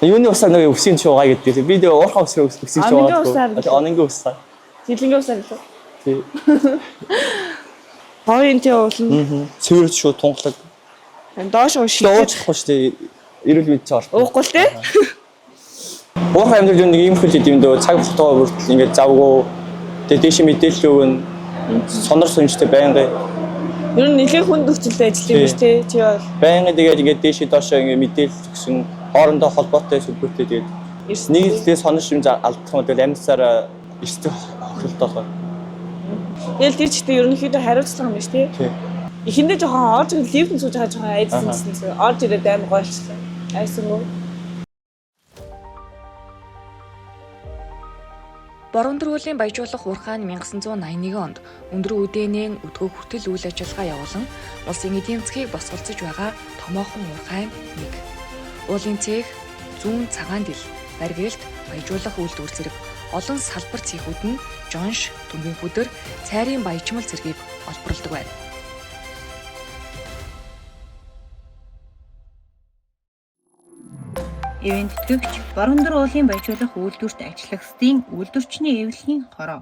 Юуны усаар нөгөө өвсгийн чуугаа гэдэг. Би тэгээ уурхай усаар өвсгийг Ононгийн чуугаа. усаар. Тэгээ ононгийн усаар. Жилэнгийн усаар лөө. Тий. Гоё юм тий уулна. Цэвэр шууд тунгалаг. Доош Тэгээ шилжиж ууж чадахгүй шүү дээ. Эрүүл мэнд чинь орсон. уухгүй л тий. Уурхай амьдрал юу нэг юм хөл идэв юм дөө цаг хугацаа бүртэл ингээд завгүй. Тэгээ дээш мэдээлэл өгөн сонор сүнжтэй байнгын Ер нь нэлээд хүнд нөхцөлдөө ажиллах юм биш тий. Чи бол байнгын тэгээд ингээд дээш доошоо ингээд мэдээлэл өгсөн хоорондоо холбоотой сүлбээтэй тэгээд эрс нэг л тэгээ сонор шимж алдах юм бол амьсаар эрсдэх хохиролтой болохоор. Тэгэл тэр чигтээ ерөнхийдөө хариуцлага юм биш тий. Тий. Эхэндээ жоохон орж ирээд лифтэнд сууж байгаа жоохон айдсан гэсэн. Орж ирээд амар гоё болчихлоо. Айсангүй. Борон дөрвөлийн баяжуулах уурхай нь 1981 онд өндөр үдэнэн өдгөө хүртэл үйл ажиллагаа явуулан улсын эдийн засгийг босголцож байгаа томоохон уурхай нэг. Уулын цех, зүүн цагаан дил, баргилт, баяжуулах үйлдвэр зэрэг олон салбар цехүүд нь жонш, төмгийн хүдэр, цайрын баяжмал зэргийг олборлодог байна. Ивент тэтгэгч Борондөр уулын баяжуулах үйлдвэрт ажиллагсдын үйлдвэрчний эвлэлийн хороо.